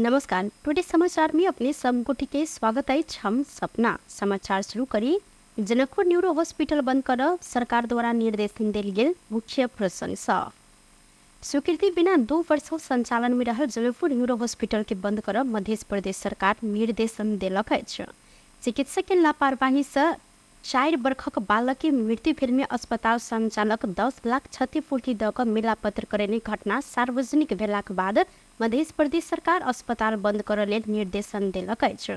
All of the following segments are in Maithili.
नमस्कार, टुडे समाचार में अपने सब गोटी के स्वागत अछि। हम सपना समाचार शुरू करी। जनकपुर न्यूरो हॉस्पिटल बंद कर सरकार द्वारा निर्देशन देल गेल मुख्य प्रसंग सँ स्वीकृति बिना 2 वर्ष संचालन में रहल जनकपुर न्यूरो हॉस्पिटल के बंद कर मध्य प्रदेश सरकार निर्देशन देलक अछि। चिकित्सक के लापरवाही से 4 बरखक बालक के मृत्यु भेल में अस्पताल संचालक 10 लाख क्षतिपूर्ति दऽ कऽ मिलापत्र करेने घटना सार्वजनिक भेलाक बाद मध्य प्रदेश सरकार अस्पताल बंद करऽ लेल निर्देशन देलक अछि।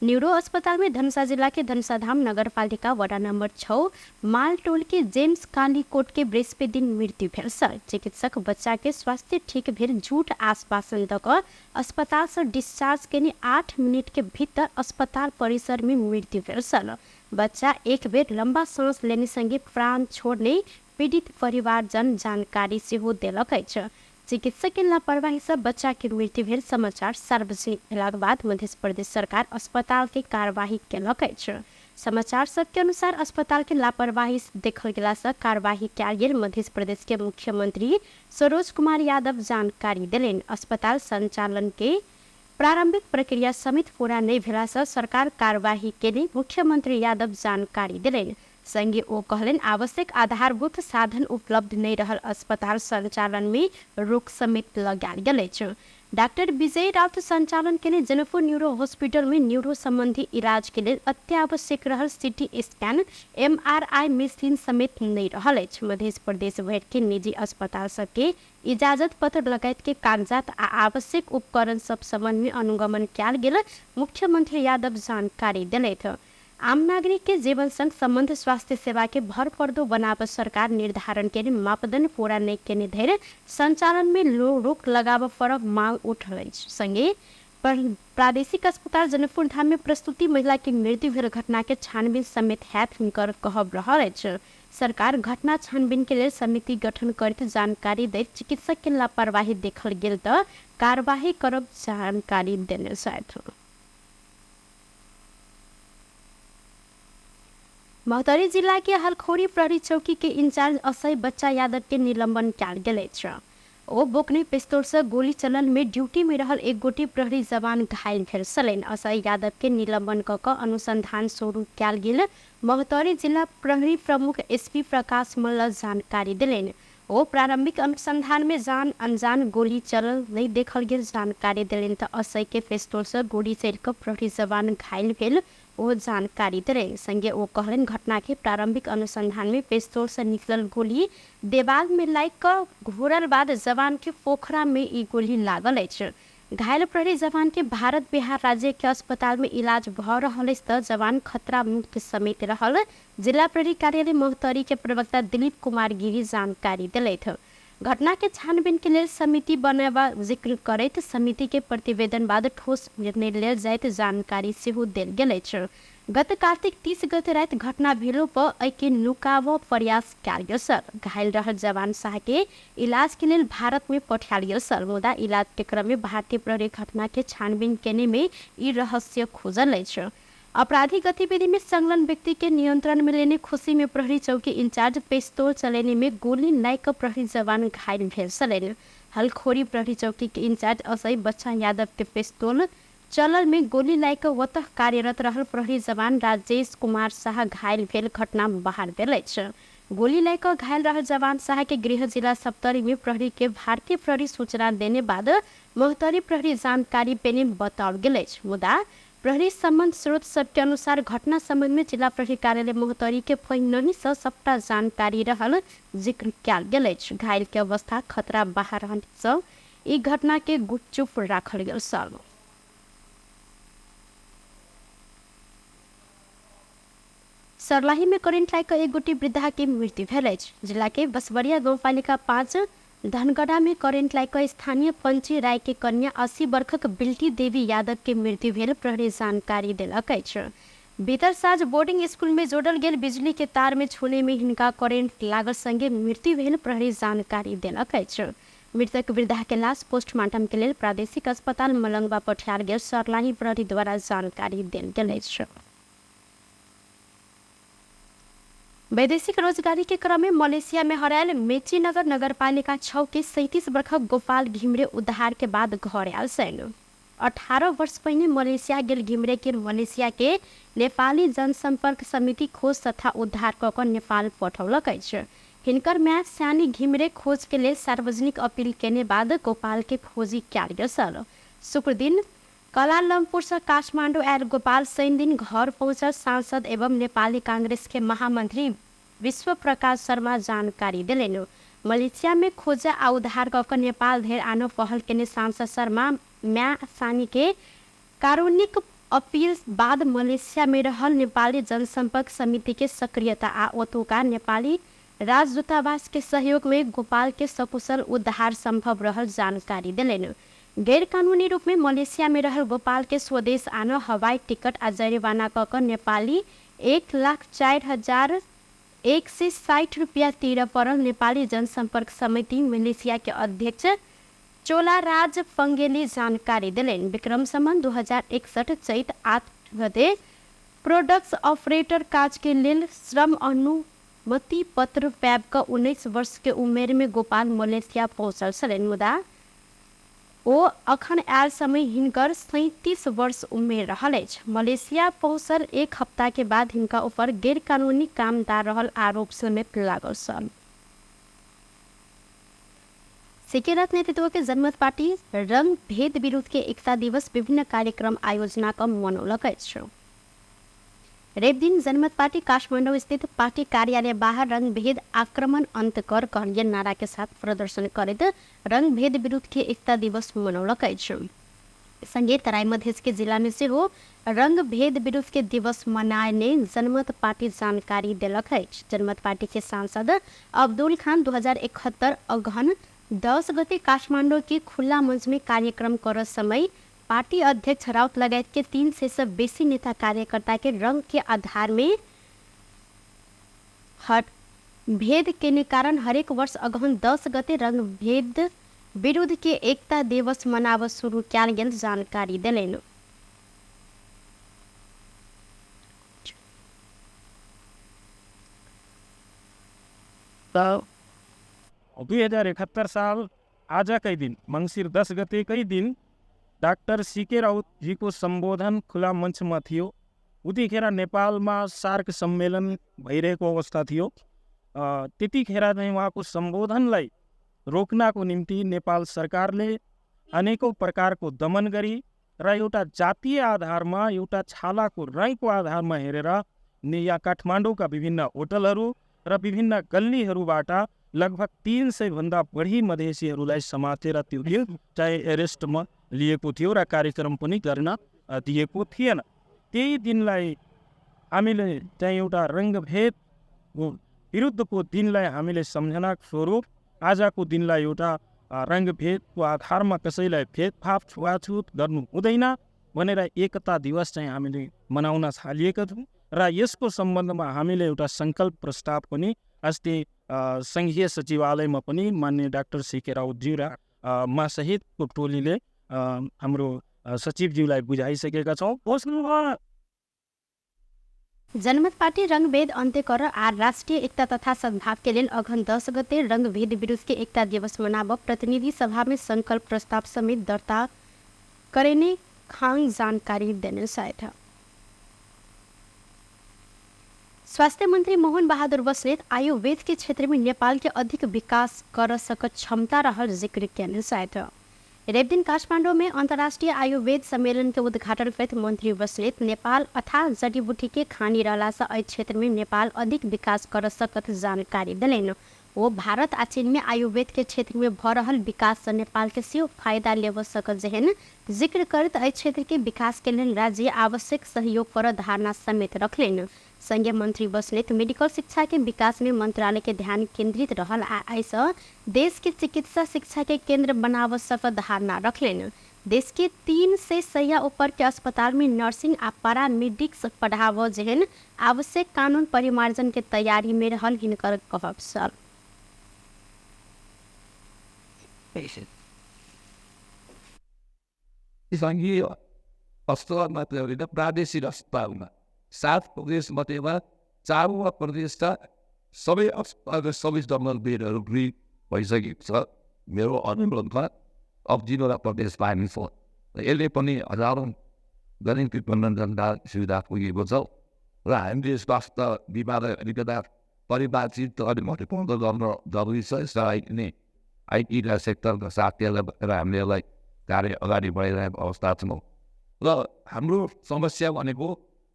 न्यूरो अस्पताल में धनुषा जिला के धनुषाधाम नगरपालिका वडा नंबर 6 मालटोल के जेम्स कालीकोट के बृहस्पति दिन मृत्यु भेल सर चिकित्सक बच्चा के स्वास्थ्य ठीक भेल झूठ आश्वासन दऽ कऽ अस्पताल से डिस्चार्ज केने 8 मिनट के भीतर अस्पताल परिसर में मृत्यु भेल छल। बच्चा एक बेर लंबा सांस लेने संगे प्राण छोड़ने पीड़ित परिवारजन जानकारी सेहो देलक अछि। चिकित्सक के लापरवाही से बच्चा के मृत्यु भेल समाचार सार्वजनिक भेलाक बाद मध्य प्रदेश सरकार अस्पताल के कार्यवाही केलक अछि। समाचार सबके अनुसार अस्पताल के लापरवाही देखल गेला से कार्यवाही कयल गेल मध्य प्रदेश के मुख्यमंत्री सरोज कुमार यादव जानकारी देलनि। अस्पताल संचालन के प्रारंभिक प्रक्रिया समेत पूरा नहि भेला सँ सरकार कार्यवाही केने मुख्यमंत्री यादव जानकारी देलनि। संगे ओ कहलनि आवश्यक आधारभूत साधन उपलब्ध नहि रहल अस्पताल संचालन मे रोक समेत लगायल गेल अछि। डाक्टर विजय राउत संचालन केने जनकपुर न्यूरो हॉस्पिटल मे न्यूरो संबंधी इलाज के लेल अत्यावश्यक रहल सिटी स्कैन, एमआरआई मशीन समेत नहि रहल अछि। मध्य प्रदेश भरि के निजी अस्पताल सबके इजाजत पत्र लगायत के कागजात आ आवश्यक उपकरण सब संबंध मे अनुगमन कयल गेल मुख्यमंत्री यादव जानकारी देलथि। आम नागरिक के जीवन संग संबंध स्वास्थ्य सेवा के भरपर्दो बनाब सरकार निर्धारण केने मापदंड पूरा नहि केने धरि संचालन मे रोक लगाबऽ पड़ब मांग उठल अछि। संगे प्रादेशिक अस्पताल जनकपुर धाम मे प्रसूति महिला के मृत्यु भेल घटना के छानबीन समेत हैत हुनकर कहब रहल अछि। सरकार घटना छानबीन के लेल समिति गठन करैत जानकारी दैत चिकित्सक के लापरवाही देखल गेल तऽ कार्यवाही करब जानकारी देने छथि। महोत्तरी जिला के हलखोरी प्रहरी चौकी के इंचार्ज असय बच्चा यादव के निलंबन कयल गेल अछि। ओ बोकने पिस्तौल से गोली चलल में ड्यूटी में रहल एक गोटी प्रहरी जवान घायल भेल छलनि। असय यादव के निलंबन कऽ कऽ अनुसंधान शुरू कयल गेल महोत्तरी जिला प्रहरी प्रमुख एसपी प्रकाश मल्ल जानकारी देलनि। ओ प्रारंभिक अनुसंधान में जान अनजान गोली चलल नहि देखल गेल जानकारी देलनि तऽ असय के पिस्तौल से गोली चलि कऽ प्रहरी जवान घायल भेल ओ जानकारी देलनि। संगे ओ कहलनि घटना के प्रारंभिक अनुसंधान में पिस्तौल से निकलल गोली देवाल में लागि कऽ घुरल बाद जवान के पोखरा में ई गोली लागल अछि। घायल प्रहरी जवान के भारत बिहार राज्य के अस्पताल में इलाज भऽ रहल अछि तऽ जवान खतरा मुक्त समेत रहल जिला प्रहरी कार्यालय महोत्तरी के प्रवक्ता दिलीप कुमार गिरी जानकारी देलथि। घटना के छानबीन के लेल समिति बनेबा जिक्र करैत समिति के प्रतिवेदन बाद ठोस निर्णय लेल जाइत जानकारी सेहो देल गेल अछि। गत कार्तिक 30 गते राति घटना भेलो पर एहि के नुकाबऽ प्रयास कयल गेल छल। घायल रहल जवान शाह के इलाज के लेल भारत में पठायल गेल छल, मुदा इलाज के क्रम में भारतीय प्रहरी घटना के छानबीन केने में ई रहस्य खुजल अछि। आपराधिक गतिविधि में संलग्न व्यक्ति के नियंत्रण में लेने खुशी में प्रहरी चौकी इंचार्ज पिस्तौल चलेने में गोली लागि कऽ प्रहरी जवान घायल भेल छलनि। हलखोरी प्रहरी चौकी के इंचार्ज असई बच्चा यादव के पिस्तौल चलल में गोली लागि कऽ ओतह कार्यरत रहल प्रहरी जवान राजेश कुमार शाह घायल भेल घटना बाहर भेल अछि। गोली लागि कऽ घायल रहल जवान शाह के गृह जिला सप्तरी में प्रहरी के भारतीय प्रहरी सूचना देने बाद महोत्तरी प्रहरी जानकारी पेने बताओल गेल अछि। मुदा प्रहरी सम्बन्ध स्रोत सबके अनुसार घटना सम्बन्ध में जिला प्रहरी कार्यालय महोत्तरी के पहिनहि सँ सबटा जानकारी रहल जिक्र कयल गेल अछि। घायल के अवस्था खतरा बाहर रहने सँ ई घटना के गुपचुप राखल गेल छल। सर्लाही में करेंट लागि कऽ एक गोटी वृद्धा के मृत्यु भेल अछि। जिला के बसवरिया गाउँपालिका 5 धनगढ़ा में करेंट लागि कऽ स्थानीय पंची राय के कन्या 80 वर्षक बिल्टी देवी यादव के मृत्यु भेल प्रहरी जानकारी देलक अछि। बीतल साँझ बोर्डिंग स्कूल में जोड़ल गेल बिजली के तार में छूने में हिनका करेंट लागल संगे मृत्यु भेल प्रहरी जानकारी देलक अछि। मृतक वृद्धा के लाश पोस्टमार्टम के लेल प्रादेशिक अस्पताल मलंगवा पठायल गेल सर्लाही प्रहरी द्वारा जानकारी देल गेल अछि। वैदेशिक रोजगारी के क्रम में मलेशिया में हरायल मेचीनगर नगरपालिका 6 के 37 वर्षक गोपाल घिमरे उद्धार के बाद घर आयल छनि। 18 वर्ष पहिने मलेसिया गेल घिमिरे के मलेसिया के नेपाली जनसम्पर्क समिति खोज तथा उद्धार कऽ कऽ नेपाल पठौलक अछि। हिनकर माय सानी घिमिरे खोज के लेल सार्वजनिक अपील केने बाद गोपाल के खोजी कयल गेल छल। शुक्रदिन कलालम्पुर से काठमाडौँ आयल गोपाल शनिदिन घर पहुँचल सांसद एवं नेपाली कांग्रेस के महामंत्री विश्व प्रकाश शर्मा जानकारी देलनि। मलेशिया में खोज आ उद्धार कऽ कऽ नेपाल धरि आनो पहल केने सांसद शर्मा म्या सानी के कारुणिक अपील बाद मलेशिया में रहल नेपाली जनसम्पर्क समिति के सक्रियता आ ओतुका नेपाली राजदूतावास के सहयोग में गोपाल के सकुशल उद्धार संभव रहल जानकारी देलनि। गैरकानूनी रूप में मलेशिया में रहल गोपाल के स्वदेश आनो हवाई टिकट आ जरिवाना कऽ कऽ नेपाली 1,04,160 रुपया तिर पड़ल नेपाली जनसम्पर्क समिति मलेशिया के अध्यक्ष चोलाराज पंगेली जानकारी देलनि। विक्रम सम्बन्ध 2061 चैत 8 गते प्रोडक्ट्स ऑपरेटर काज के लेल श्रम अनुमति पत्र पाबि कऽ 19 वर्ष के उमेर में गोपाल मलेशिया पहुँचल छलनि, मुदा ओ अखन आयल समय हिनकर 37 वर्ष उमेर रहल अछि। मलेशिया पहुँचल एक हप्ता के बाद हिनका ऊपर गैरकानूनी कामदार रहल आरोप समेत लागल छल। सिकेरथ नेतृत्व के जनमत पार्टी रंग भेद विरुद्ध के एकता दिवस विभिन्न कार्यक्रम आयोजना क मनौलक अछि। रवि दिन जनमत पार्टी काठमाडौँ स्थित पार्टी कार्यालय बाहर रंगभेद आक्रमण अंत कर कहल गेल नारा के साथ प्रदर्शन करैत रंगभेद विरुद्ध के एकता दिवस मनौलक अछि। संगे तराई मधेश के जिला में सेहो रंगभेद विरुद्ध के दिवस मनाने जनमत पार्टी जानकारी देलक अछि। जनमत पार्टी के सांसद अब्दुल खान 2071 अगहन 10 गते काठमाडौँ के खुला मंच में कार्यक्रम कर समय पार्टी अध्यक्ष राउत लगायत के 300 से बेसी नेता कार्यकर्ता के रंग के आधार में हट भेद के कारण हरेक वर्ष अगहन 10 गते रंग भेद विरुद्ध के एकता दिवस मनाव शुरू कयल गेल जानकारी देलनि। त 2071 साल आजकै दिन मङ्सिर 10 गतेकै दिन डाक्टर सीके राउतजीको सम्बोधन खुला मञ्चमा थियो। उतिखेर नेपालमा सार्क सम्मेलन भइरहेको अवस्था थियो। त्यतिखेर चाहिँ उहाँको सम्बोधनलाई रोक्नको निम्ति नेपाल सरकारले अनेकौँ प्रकारको दमन गरी र एउटा जातीय आधारमा, एउटा छालाको रङको आधारमा हेरेर यहाँ काठमाडौँका विभिन्न होटलहरू र विभिन्न गल्लीहरूबाट लगभग 300 भन्दा बढी मधेसीहरूलाई समातेर त्यो दिन चाहिँ एरेस्टमा लिएको थियो र कार्यक्रम पनि गर्न दिएको थिएन। त्यही दिनलाई हामीले चाहिँ एउटा रङ्गभेदको विरुद्धको दिनलाई हामीले सम्झना स्वरूप आजको दिनलाई एउटा रङ्गभेदको आधारमा कसैलाई भेदभाव छुवाछुत गर्नु हुँदैन भनेर एकता दिवस चाहिँ हामीले मनाउन थालिएका थियौँ र यसको सम्बन्धमा हामीले एउटा सङ्कल्प प्रस्ताव पनि अस्ति सङ्घीय सचिवालयमा पनि मान्य डाक्टर सीके राउतज्यू र मा सहितको टोलीले हाम्रो सचिवज्यूलाई बुझाइसकेका छौँ। जनमत पार्टी रंगभेद अन्त्य कर आ राष्ट्रिय एकता तथा सद्भाव के लेल अगहन 10 गते रंगभेद विरुद्ध के एकता दिवस मनाब प्रतिनिधि सभा में संकल्प प्रस्ताव समेत दर्ता करेने खांग जानकारी देने साथ। स्वास्थ्य मंत्री मोहन बहादुर बस्नेत आयुर्वेद के क्षेत्र में नेपाल के अधिक विकास कर सकत क्षमता रहल जिक्र केने साथ। रविदिन काठमाडौँ में अंतर्राष्ट्रीय आयुर्वेद सम्मेलन के उद्घाटन करैत मंत्री बस्नेत नेपाल अथा जडीबूटी के खानी रहला से एहि क्षेत्र में नेपाल अधिक विकास कर सकत जानकारी देलनि। वो भारत आ चीन में आयुर्वेद के क्षेत्र में भ रहल विकास से नेपाल के सेहो फायदा लेब सकत जेहन जिक्र करैत एहि क्षेत्र के विकास के लेल राज्य आवश्यक सहयोग कर धारणा समेत रखलनि। संगे मंत्री बस्नेत मेडिकल शिक्षा के विकास में मंत्रालय के ध्यान केंद्रित रहल आ एहिसँ देश के चिकित्सा शिक्षा के केंद्र बनाव सकत धारणा रखलनि। देश के 300 सय ऊपर के अस्पताल में नर्सिंग आ पैरामेडिक्स पढ़ाव जेहन आवश्यक कानून परिमार्जन के तैयारी में रहल हिनकर कहब छल। सङ्घीय अस्पताल मात्र होइन, प्रादेशिक अस्पतालमा 7 प्रदेश मध्येमा 4वटा प्रदेशका सबै अस्पतालका सबै जम्मल बेडहरू फ्री भइसकेको छ। मेरो अनुरोधमा अब 3वटा प्रदेश बाँकी छ। र यसले पनि हजारौँ गरिब विपन्न जनता सुविधा पुगेको छ। र हामीले स्वास्थ्य बिमालाई अलिकता परिभाषित अलिक महत्त्वपूर्ण गर्न जरुरी छ। यसलाई नै आइटीका सेक्टरका साथीहरूलाई भनेर हामीले यसलाई कार्य अगाडि बढाइरहेको अवस्था छौँ। र हाम्रो समस्या भनेको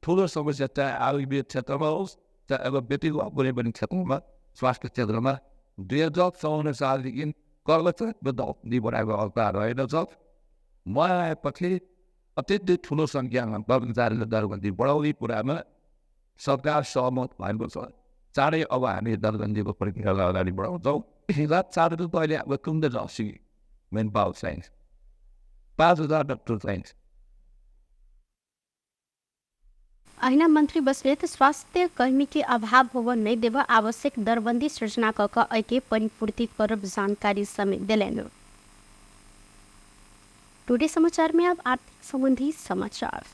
ठुलो समस्या चाहे आयुर्वेद क्षेत्रमा होस्, चाहे अब व्यक्तिगत कुनै पनि क्षेत्रमा, स्वास्थ्य क्षेत्रमा 2054 सालदेखि कर्मचारी बढाएको अवस्था रहेको छ। म आएपछि अत्यन्तै ठुलो सङ्ख्यामा कर्मचारीले दरबन्दी बढाउने कुरामा सरकार सहमत भएको छ। चाँडै अब हामी दरबन्दीको प्रक्रियालाई अगाडि बढाउँछौँ। चाँडो त अहिले अब तुन्दै अस्सी मेन पावर चाहिन्छ, 5000 डक्टर चाहिन्छ। अहिना मन्त्री बस्नेत स्वास्थ्य कर्मी के अभाव होव नहीं देव आवश्यक दरबन्दी सृजना क के परिपूर्ति करब जानकारी समेत दिलनि। टुडे समाचार में अब आर्थिक संबंधी समाचार।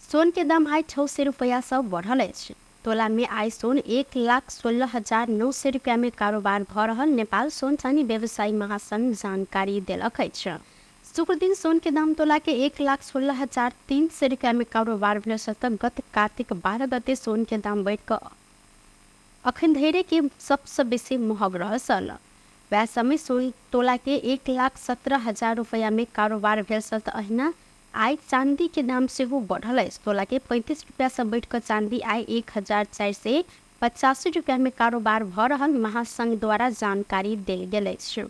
सोन के दाम आइ 600 रुपया सब बढ़ल अछि। तोला में आइ सोन 1,16,900 रुपया में कारोबार भ रहल नेपाल सोन चानी व्यवसायी महासंघ जानकारी देलक अछि। शुक्र दिन सोन के दाम तोला के 1,16,300 रुपया में कारोबार भेल त गत कार्तिक 12 गते सोन के दाम बढ़ि कऽ अखन धरि के सबसँ बेसी महग रहल छल। वएह समय सोन तोला के 1,17,000 रुपया में कारोबार भेल छल त अहिना आइ चांदी के दाम सेहो बढ़ल अछि। तोला के 35 रुपया से बढ़ि कऽ चांदी आइ 1,485 रुपया में कारोबार भ रहल महासंघ द्वारा जानकारी देल गेल अछि।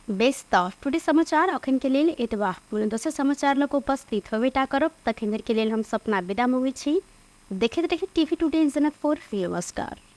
बेस त टुडे समाचार अखन के लेल एतबा। पुनः दोसर समाचार लऽ कऽ उपस्थित होबेटा करब। तखन धरि के लेल हम सपना विदा मँगै छी। देखैत रही टीवी टुडे जनकपुर। नमस्कार।